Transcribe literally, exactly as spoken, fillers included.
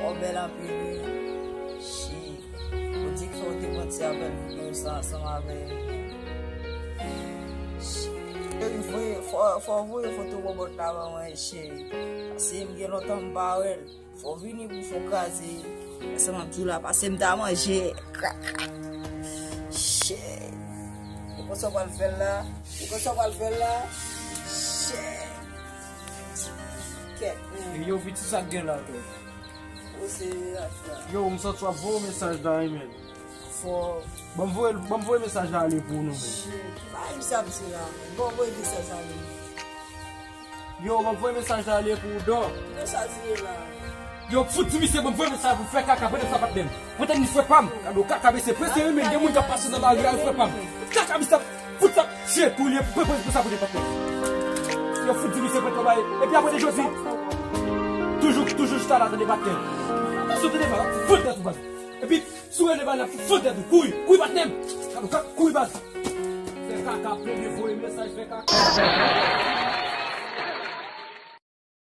Ou bèl anpil wi. Shit. Ou di ke w te pran ti apèl videyo sa ansanm avè m. Shit. Fò, fò, fò w voye foto bòbòt la ban mwen, cheri. Paske m gen lontan m pa wè l. Fò w vini pou fò w kraze. Paske m ap di w la, paske m ta manje. Shit. Ou konn sa w pral fè l la? Ou konn sa w pral fè l la? Shit. Kèt, men. E yo, piti, sa k gen la, tou? Ou se afè. Yo, m santi w ap voye mesaj la, wi, men. Fò. Ban m voye, ban m voye mesaj la ale pou nou, men. Shit, ki bagay misye ap di la, men? Bon, voye mesaj la ale. Yo, ban m voye mesaj la ale pou ou, Dò. Ki mesaj li ye la? Yo, fout di misye ban m voye mesaj pou fè kaka, pandan sa patnè m. Pandan misye pa m, gade w kaka, mesye prese, wi, men gen moun k ap pase nan lari a, wi, frè pa m. Kaka, misye ap fout sa. Shit, kou l ye, pran, pran, pran sa pou de patnè. Yo fout di misye pran travay. Epi apre de jodi, toujou, toujou chita la, tande patnè. Atansyon, tande pa, fout tèt ou baz. Epi, si w rele bal la, fout tèt ou, kouri, kouri patnè. Gade w ka kouri baz. Fè kaka, plede voye mesaj, fè kaka.